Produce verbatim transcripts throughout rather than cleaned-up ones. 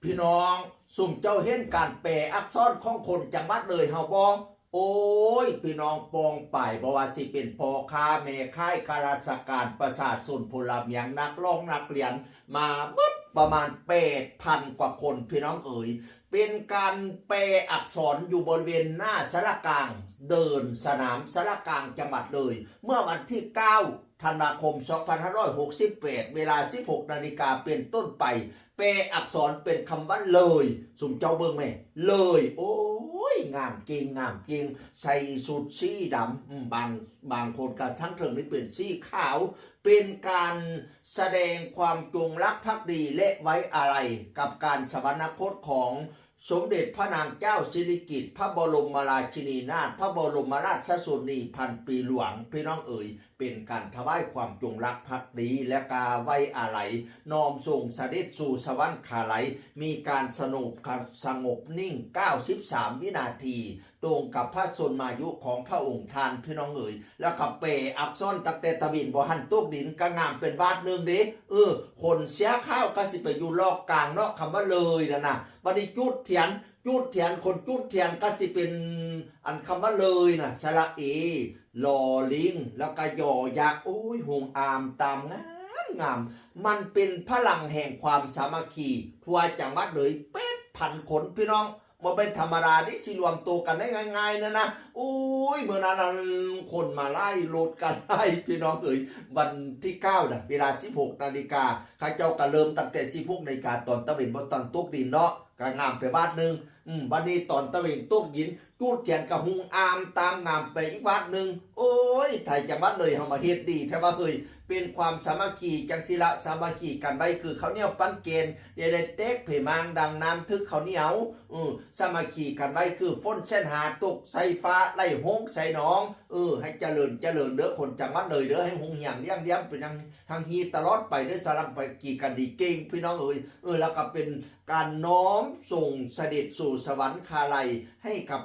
พี่น้อง ซุมเจ้าเห็นการแปลอักษรของคนจังหวัดเลยเฮาบ่ โอ้ย พี่น้อง ปองไป บ่ว่าสิเป็นพ่อค้าแม่ขาย ข้าราชการ ประชาชน พลเมือง นักร้อง นักเรียน มาเบิดประมาณแปดพันกว่าคน พี่น้องเอ๋ย เป็นการแปลอักษรอยู่บริเวณหน้าศาลากลาง เดินสนามศาลากลางจังหวัดเลย เมื่อวันที่เก้าธันวาคมสองพันห้าร้อยหกสิบแปด เวลาสิบหกนาฬิกาเป็นต้นไป แปลอักษรเป็นคำว่าเลย ซุมเจ้าเบิ่งแม่ เลย โอ้ย งามเก่ง งามเก่ง ใส่ชุดสีดำ อืม บาง บางคนก็ทั้งเถิงนี่เป็นสีขาว เป็นการแสดงความจงรักภักดีและไว้อาลัยกับการสวรรคตของสมเด็จพระนางเจ้าสิริกิติ์ พระบรมราชินีนาถ พระบรมราชชนนีพันปีหลวง พี่น้องเอ๋ย เป็นการถวายความจงรักภักดี และกาไว้อาลัย น้อมส่งเสด็จสู่สวรรคาลัย มีการสงบ สงบนิ่ง เก้าสิบสามวินาที ตรงกับพระชนมายุของพระองค์ท่าน พี่น้องเอ๋ย แล้วก็แปลอักษรตั้งแต่ตะเวนบ่หันตกดิน ก็งามเป็นวาดหนึ่งเด้ เออ คนเสียข้าวก็สิไปอยู่ลอกกลางเนาะ คำว่าเลยนั่นน่ะ บัดนี้จุดเทียน จุดเทียน คนจุดเทียนก็สิเป็นอันคำว่าเลยน่ะ สระเอ ลอลิง แล้วก็ยอยักษ์ โอ้ย หงอามตามงามงาม มันเป็นพลังแห่งความสามัคคี ทั่วจังหวัดเลยแปดพันคน พี่น้อง บ่เป็นธรรมดาที่สิรวมตัวกันได้ง่ายๆนะนะ โอ้ย เมื่อนั้นนั้นคนมาไล่รถกันไล่ พี่น้องเอ๋ย วันที่เก้าน่ะ เวลาสิบหกนาฬิกา เขาเจ้าก็เริ่มตั้งแต่สิบหกนาฬิกา ตอนตะเวนบ่ตอนตกดินเนาะ ก็งามไปวาดหนึ่ง อืม บัดนี้ตอนตะเวนตกดิน จุดเทียนกะหุงอามตามงามไปอีกวาดหนึ่ง โอ้ย ไทยจังหวัดเลยเฮามาเฮ็ดดีแท้ว่าเฮ้ย เป็นความสามัคคี จังสิละ สามัคคีกันไว้คือข้าวเหนียวปั้นแกน อย่าได้แตกเพมางดังน้ำถึกข้าวเหนียว เออ สามัคคีกันไว้คือฝนแสนหาตกใส่ฟ้า ไหลโฮงใส่หนอง เออ ให้เจริญเจริญเด้อคนจังหวัดเลยเด้อ ให้ฮุงเฮียงเลี้ยงเลี้ยงเป็นทางทางฮีตลอดไปเด้อ สามัคคีกันดีเก่ง พี่น้องเอ๋ย เออ แล้วก็เป็นการน้อมส่งเสด็จสู่สวรรคาลัย ให้กับ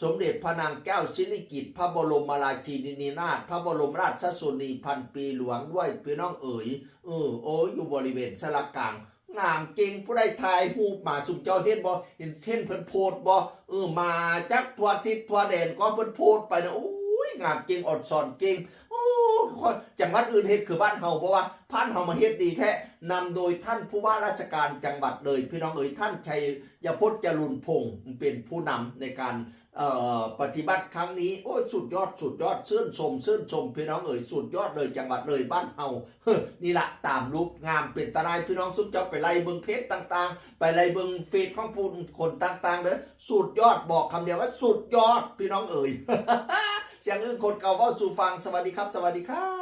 สมเด็จพระนางเจ้าสิริกิติ์ พระบรมราชินีนาถ พระบรมราชชนนีพันปีหลวงด้วย พี่น้องเอ๋ย เออ โอ้ย อยู่บริเวณศาลากลาง งามเก่ง ผู้ใดถ่ายรูปมา ซุมเจ้าเห็นบ่ เห็น เห็นเพิ่นโพสต์บ่ เออ มาจากทั่วทิศทั่วแดนก็เพิ่นโพสต์ไปนะ โอ้ย งามเก่ง อดสอนเก่ง โอ้ย จังหวัดอื่นเฮ็ดคือบ้านเฮาบ่ว่า บ้านเฮามาเฮ็ดดีแท้ นำโดยท่านผู้ว่าราชการจังหวัดเลย พี่น้องเอ๋ย ท่านชัยพจน์ จรูญพงศ์ เป็นผู้นำในการ เอ่อ ปฏิบัติครั้งนี้ โอ้ย สุดยอด สุดยอด ชื่นชม ชื่นชม พี่น้องเอ๋ย สุดยอดเลย จังหวัดเลย บ้านเฮา เฮ้อ นี่ละ ตามรูปงามเป็นตาหน่าย พี่น้องซุมเจ้าไปไล่เบิ่งเพจต่างๆ ไปไล่เบิ่งเฟซของผู้คนต่างๆ เด้อ สุดยอด บอกคำเดียวว่าสุดยอด พี่น้องเอ๋ย เสียงอึ้งคนเก่าเว้าสู่ฟัง สวัสดีครับ สวัสดีครับ